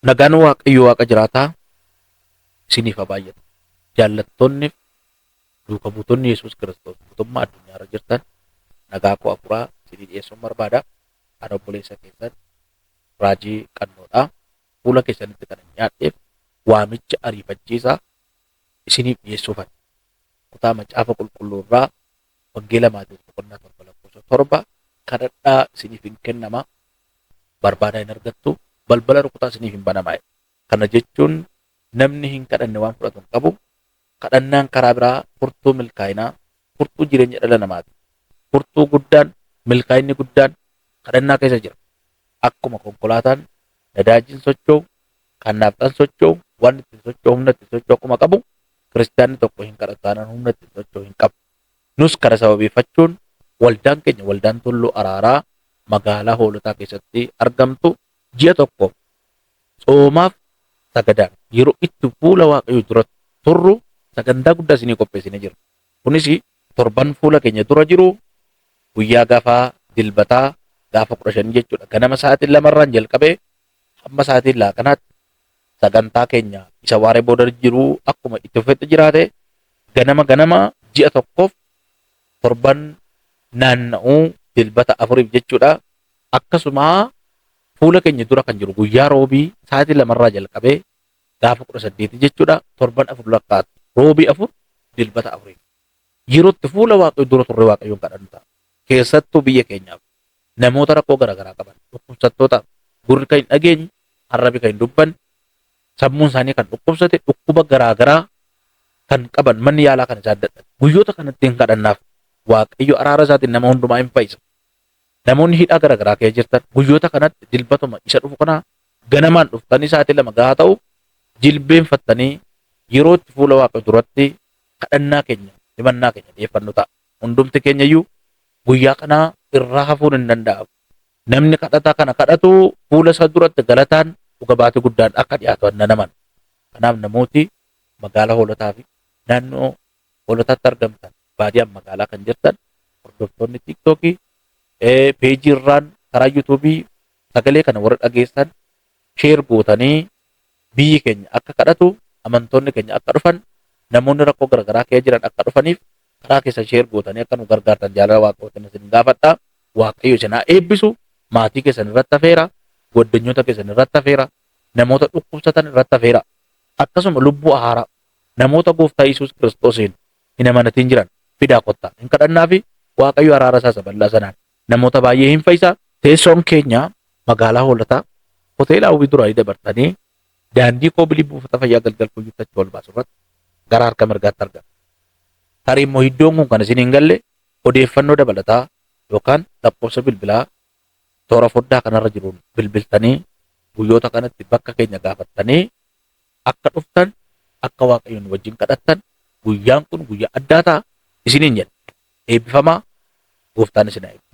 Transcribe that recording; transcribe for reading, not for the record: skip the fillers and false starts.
Nagaan Waaqayyo Waaqa jiraataa isiniif haa baay'atu. Jaallattoonni duuka buutonni Yesuus Kiristoos guutummaa addunyaarra jirtan, nagaa koo hafuuraa isinii dhiyeessuun barbaada. Ani obboleessa keessan Raajii Qannoodha. Fuula keessanitti kan hin dhiyaadheef waamicha ariifachiisaa isiniif dhiyeessuufan. Kutaa Macaafa Qulqulluu irraa Wangeela Maatewos boqonnaa 7 lakkoofsa 7, "Kadhadhaa, isiniif hin kennama, barbaadaa, hin argattu, balbala rukutaa, isiniif hin banama" jedha. Kana jechuun namni hin kadhanne waan fudhatu hin qabu. Kadhannaan karaa biraa furtuu milkaa'inaa, furtuu jireenya dhala namaati. Furtuu guddaan, milkaa'inni guddaan kadhannaa keessa jira. Akkuma konkolaataan nadaajiin socho'u, kan naafxaan socho'u, waan ittiin socho'u, humna ittiin socho'u akkuma qabu, kiristaanni tokko hin kadhatu taanaan humna ittiin socho'u hin qabu. Nus kana sababeeffachuun waldaan keenya, Waldaan Tulluu Araaraa magaalaa Hoolotaa keessatti argamtu, ji'a tokko tsoomaaf sagadaan yeroo itti fuula Waaqayyoo dura turru sagantaa guddaa isinii qopheessinee jira. Kunis torban fuula keenya dura jiru guyyaa gaafa Dilbataa gaafa 15 jechuudha. Ganama sa'aatii 2rraan jalqabee hamma sa'aatii laaqanaatti sagantaa keenya isa waaree booda jiru akkuma itti fufetti jiraate, ganama ganama ji'a tokkoof torban naanna'uu Dilbata afuriif jechuudha. Akkasuma fuula keenya dura kan jiru guyyaa Roobii sa'aatii 2rraa jalqabee gaafa 18 jechuudha, torban afur lakkaa'atu, Roobii afur, Dilbata afuriif. Yeroo itti fuula Waaqayyo dura turre Waaqayyoon kadhannu ta'a. Keessattuu biyya keenyaaf, namoota rakkoo garaagaraa qaban, dhukkubsattootaaf, gurri kan hin dhageenye, arrabi kan hin dubbanne, sammuun isaanii kan dhukkubsate, dhukkuba garaagaraa kan qaban, manni yaalaa kan isaan dadhabe. Guyyoota kanatti hin kadhannaaf, Waaqayyo araara isaatiin nama hundumaa hin fayyisa. Namoonni hidhaa garaagaraa keessa jirtan, guyyoota kanatti Dilbatuma isa dhufu kana ganamaan dhuftanii sa'aatii 2 gahaa ta'u jilbeenfattanii yeroo itti fuula Waaqayyo duratti kadhannaa keenya, himannaa keenya dhiyeeffannu ta'a. Hundumti keenya iyyuu guyyaa kana irraa hafuun hin danda'amu. Namni kadhata kana kadhatu fuula isa duratti galataan dhuga baatii guddaan akka dhiyaatu nan amana. Kanaaf namooti magaalaa Hoolotaa fi naannoo Hoolotaatti argamtan, baadiyaan magaalaa kan jirtan, hordoftoonni Tiiktookii, peejii irraan karaa Yuutuubii sagalee kana warra dhageessan, share gootanii biyyi keenya akka kadhatu, amantoonni keenya akka dhufan, namoonni rakkoo garaagaraa keessa jiran akka dhufaniif karaa keessan share gootanii akka nu gargaartan jaalala Waaqayyootiin isin gaafadha. Waaqayyo isin haa eebbisu. Maatii keessan irratti hafeera. Goddanyoota keessan irratti hafeera. Namoota dhukkubsatan irratti hafeera. Akkasuma lubbuu haaraa, namoota Gooftaa Yesuus Kiristoosiin hin amanatiin jiran fidaa kottaa. Hin kadhannaa fi Waaqayyo araara isaa isa bal'aa sanaan namoota baay'ee hin fayyisa. Teessoon keenya magaalaa Hoolataa, hoteela Hawwii duraanii dabartanii daandii koobilii buufata fayyaa Galgal Kuyyuutti achi ol baasu irratti gara harka mirgaatti argama. Tarii immoo iddoon kun kan isin hin galle, odeeffannoo dabalataa yookaan lakkoofsa bilbilaa toora foddaa kanarra jiruun bilbiltanii guyyoota kanatti bakka keenya gaafattanii akka dhuftan, akka Waaqayyoon wajjin kadhattan, guyyaan kun guyyaa addaa ta'a isiniin jedha. Eebbifamaa, Gooftaan isin haa eebbisu.